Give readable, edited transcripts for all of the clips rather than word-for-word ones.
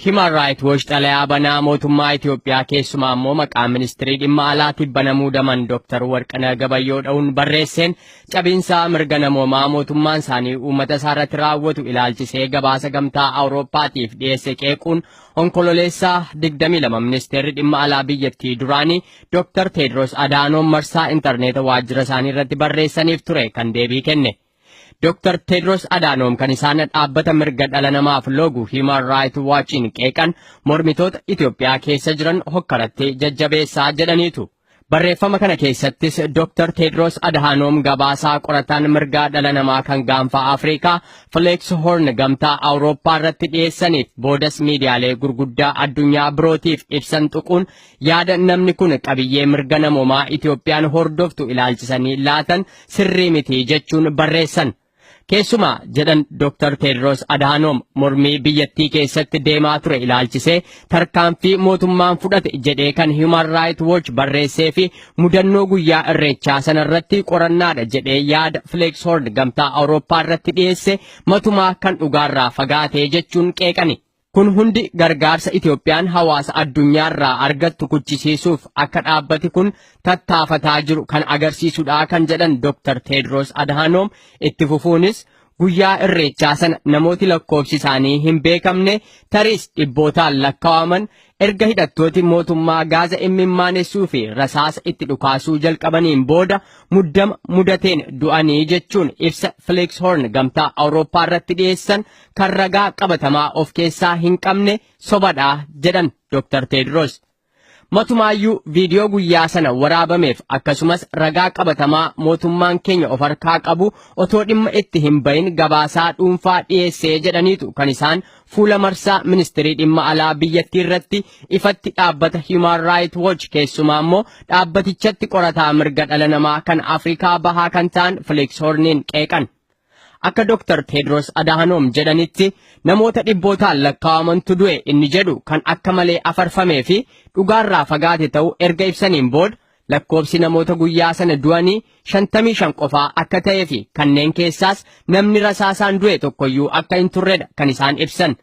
Human Rights Watch xalayaa banaa mootummaa Itoophiyaa, keessumaa immoo maqaa ministirii dhimma alaatiif bana muudaman Dr. Warqinaa Gabayyoo dha'uun barreesseen, cabiinsa mirga namoomaa mootummaan isaanii uummata isaa irratti raawwatu ilaalchisee gabaasa Gamtaa Awurooppaatiif dhiyeesse qeequun, Onkololeessaa 22 ministeerri dhimma alaa biyyattii duraanii Dr. Teedros Adaanoom marsaa intarneeta waajjira isaanii irratti barreessaniif ture kan deebii kenne. Dr. Tedros Adhanom kan isaan dhaabbata mirga dhala namaaf loogu Human Rights Watchiin qeeqan, mormitoota Itoophiyaa keessa jiran hokkaratti jajjabeessaa jedhaniitu. Barreeffama kana keessattis Dr. Tedros Adhanom gabaasaa qorataan mirgaa dhala namaa kan Gaanfa Afrikaa Felix Horn Gamtaa Awurooppaa irratti dhiyeessaniif boodas miidiyaalee gurguddaa addunyaa birootiif ibsan tuquun, yaada namni kun qabiyyee mirga namoomaa Itoophiyaan hordoftu ilaalchisanii laatan sirrii miti jechuun barreessan. Keessumaa, jedhan Dr. Tedros Adhanom, mormii biyyattii keessatti deemaa ture ilaalchisee tarkaanfii mootummaan fudhate jedhee kan Human Rights Watch barreessee fi mudannoo guyyaa Irreechaa sanarratti qorannaadha jedhee yaada Felix Horn Gamtaa Awurooppaa irratti dhiyeesse matumaa kan dhugaarraa fagaatee jechuun qeeqani. Kun hundi gargaarsa Itoophiyaan hawaasa addunyaarraa argattu kuchisiisuuf akka dhaabbati kun tattaafataa jiru kan agarsiisudha kan jedhan Dr. Tedros Adhanom, itti fufuunis guyyaa Irreechaa sana namooti lakkoofsi isaanii hin beekamne, tariis dhibbootaan lakkaa'aman, erga hidhattooti mootummaa gaaza imimmaanessuu fi rasaasa itti dhukaasuu jalqabaniin booda muddama mudateen du'anii jechuun ibsa Felix Horn Gamtaa Awurooppaa irratti dhiyeessan kan ragaa qabatamaa of keessaa hin qabne, sobadha jedhan Dr. Tedros. Matumaayyuu viidiyoo guyyaa sana waraabameef akkasumas ragaa qabatamaa mootummaan keenya of harkaa qabu otoo dhimma itti hin bahin gabaasaa dhuunfaa dhiyeessee jedhaniitu kan isaan fuula marsaa ministirii dhimma alaa biyyattii irratti ifatti dhaabbata Human Rights Watch, keessumaa immoo dhaabbatichatti qorataa mirga dhala namaa kan Afrikaa Bahaa kan ta'an Felix Horniin qeeqan. Akka Dr. Tedros Adhanom jedhanitti, namoota dhibbootaan lakkaa'amantu du'e inni jedhu kan akka malee afarfamee fi dhugaarraa fagaate ta'uu erga ibsaniin booda, lakkoobsi namoota guyyaa sana du'anii 55 qofaa akka ta'ee fi kanneen keessaas namni rasaasaan du'e tokkoyyuu akka hin turredha kan isaan ibsan.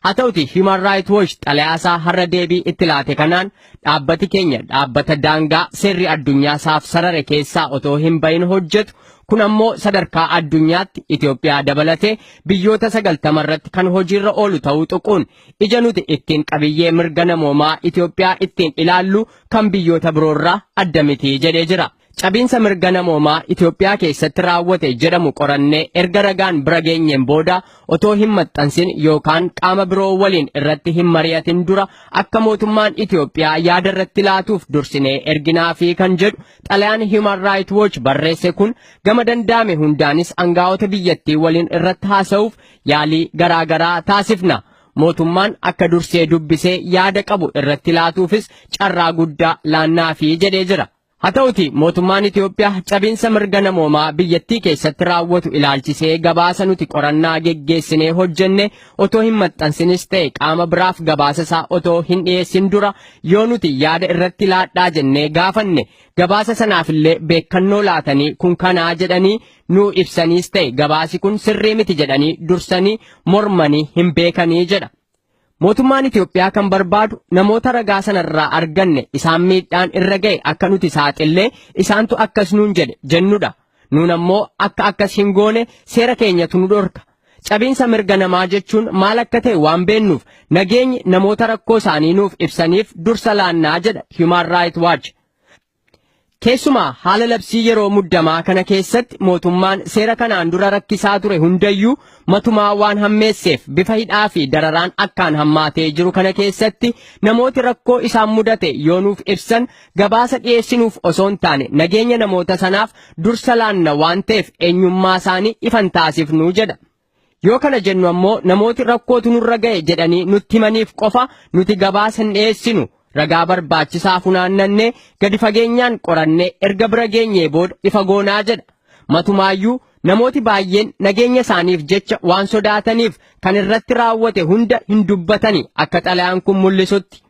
Haa ta'uti, Human Rights Watch xalayaasaa har'a deebii itti laate kanaan, dhaabbati keenya dhaabbata daangaa seerri addunyaa isaaf sarare keessaa otoo hin bahin hojjetu, kun ammoo sadarkaa addunyaatti Itoophiyaa dabalatee biyyoota 90 irratti kan hojiirra oolu ta'uu tuquun, ija nuti ittiin qabiyyee mirga namoomaa Itoophiyaa ittiin ilaallu kan biyyoota biroorraa adda miti jedhee jira. Cabiinsa mirga namoomaa Itoophiyaa keessatti raawwate jedhamu qorannee erga ragaan bira geenyeen booda otoo hin maxxansin yookaan qaama biroo waliin irratti hin mari'atin dura akka mootummaan Itoophiyaa yaada irratti laatuuf dursinee erginaafi kan jedhu xalayaan Human Rights Watch barreesse kun, gama danda'ame hundaanis angaa'ota biyyattii waliin irratti haasa'uuf yaalii garaa garaa taasifna. Mootummaan akka dursee dubbisee yaada qabu irratti laatuufis carraa guddaa laannaafi jedhee jira. Haa ta'uti, mootummaan Itoophiyaa cabiinsa mirga namoomaa biyyattii keessatti raawwatu ilaalchisee gabaasa nuti qorannaa geggeessinee hojjenne otoo hin maxxansinis ta'e qaama biraaf gabaasa isaa otoo hin dhiyeessin dura yoo nuti yaada irratti laadhaa jennee gaafanne, gabaasa sanaafillee beekannoo laatanii kun kanaa jedhanii nuu ibsaniis ta'e gabaasi kun sirrii miti jedhanii dursanii mormanii hin beekanii jedha. Mootummaan Itoophiyaa kan barbaadu namoota ragaa sanarraa arganne isaan miidhaan irra ga'e akka nuti saaxillee isaantu akkas nuun jedhe jennudha. Nuun ammoo akka akkas hin goone seera keenyatu nu dhorka. Cabiinsa mirga namaa jechuun maal akka ta'e waan beennuuf nageenyi namoota rakkoo isaanii nuuf ibsaniif dursa laannaa jedha Human Rights Watch. Keessumaa haala labsii yeroo muddamaa kana keessatti mootummaan seera kanaan dura rakkisaa ture hundayyuu matumaa waan hammeesseef, bifa hidhaa fi dararaan akkaan hammaatee jiru kana keessatti namooti rakkoo isaan mudate yoo nuuf ibsan gabaasa dhiyeessinuuf osoo hin taane nageenya namoota sanaaf dursa laanna waan ta'eef eenyummaa isaanii ifan taasifnu jedha. Yoo kana jennu ammoo namooti rakkootu nurra ga'e jedhanii nutti himaniif qofa nuti gabaasa hin dhiyeessinu. Ragaa barbaachisaa funaannannee gadi fageenyaan qorannee erga bira geenyee booda ifa goonaa jedha. Matumaayyuu namooti baay'een nageenya isaaniif jecha waan sodaataniif kan irratti raawwate hunda hin dubbatani akka xalayaan kun mul'isutti.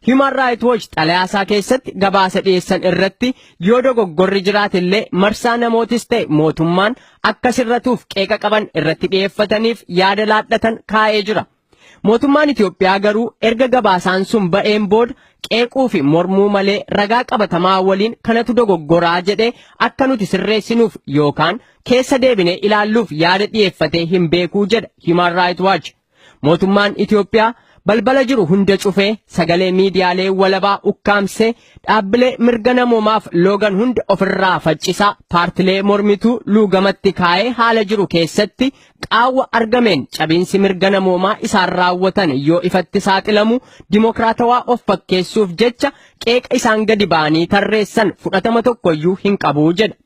Human Rights Watch xalayaa isaa keessatti gabaasa dhiyeessan irratti yoo dogoggorri jiraate illee marsaa namootis ta'e mootummaan akka sirratuuf qeeqa qaban irratti dhiyeeffataniif yaada laadhatan kaa'ee jira. Mootummaan Itoophiyaa garuu erga gabaasaan sun ba'een booda qeequu fi mormuu malee ragaa qabatamaa waliin kanatu dogoggoraa jedhee akka nuti sirreessinuuf yookaan keessa deebinee ilaalluuf yaada dhiyeeffatee hin beekuu jedha Human Rights Watch. Mootummaan Itoophiyaa balbala jiru hunda cufee, sagalee miidiyaalee walabaa ukkaamsee, dhaabbilee mirga namoomaaf loogan hunda ofirraa faccisaa, paartilee mormituu luugamatti kaa'ee haala jiru keessatti qaawwa argameen cabiinsi mirga namoomaa isaan raawwatan yoo ifatti saaxilamu, dimokiraatawaa of fakkeessuuf jecha qeeqa isaan gadi ba'anii tarreessan fudhatama tokkoyyuu hin qabu jedha.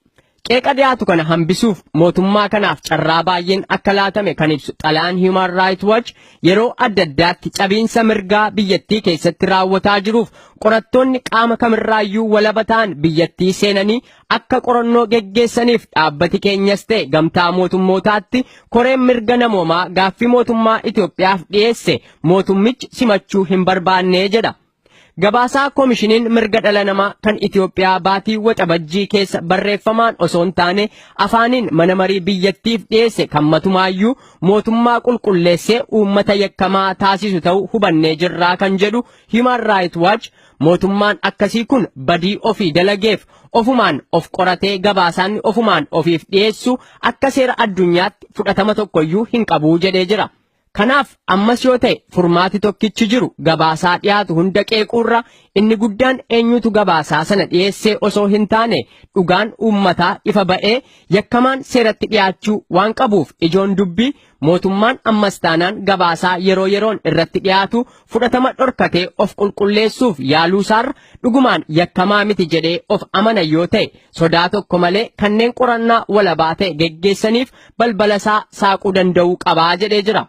Qeeqa dhiyaatu kana hambisuuf mootummaa kanaaf carraa baay'een akka laatame kan ibsu xalayaan Human Rights Watch, yeroo adda addaatti cabiinsa mirgaa biyyattii keessatti raawwataa jiruuf qorattoonni qaama kamirraayyuu walaba ta'an biyyattii seenanii akka qorannoo geggeessaniif dhaabbati keenyas ta'e gamtaa mootummootaatti koreen mirga namoomaa gaaffii mootummaa Itoophiyaaf dhiyeesse mootummichi simachuu hin barbaanne jedha. Gabaasaa Koomishiniin Mirga Dhala Namaa kan Itoophiyaa baatii Waxabajjii keessa barreeffamaan osoo hin taane afaaniin mana marii biyyattiif dhiyeesse kan matumaayyuu mootummaa qulqulleessee uummata yakkamaa taasisu ta'uu hubannee jirraa kan jedhu Human Rights Watch, mootummaan akkasii kun badii ofii dalageef ofumaan of qoratee gabaasaan ofumaan ofiif dhiyeessu akka seera addunyaatti fudhatama tokkoyyuu hin qabu jedhee jira. Kanaaf ammas yoo ta'e furmaati tokkichi jiru gabaasaa dhiyaatu hunda qeequurra inni guddaan eenyutu gabaasaa sana dhiyeessee osoo hin taane dhugaan uummataa ifa ba'ee yakkamaan seeratti dhiyaachuu waan qabuuf, ijoon dubbii mootummaan ammas taanaan gabaasaa yeroo yeroon irratti dhiyaatu fudhatama dhorkatee of qulqulleessuuf yaaluusaarra dhugumaan yakkamaa miti jedhee of amana yoo ta'e, sodaa tokko malee kanneen qorannaa walabaa ta'e geggeessaniif balbala isaa saaquu danda'uu qabaa jedhee jira.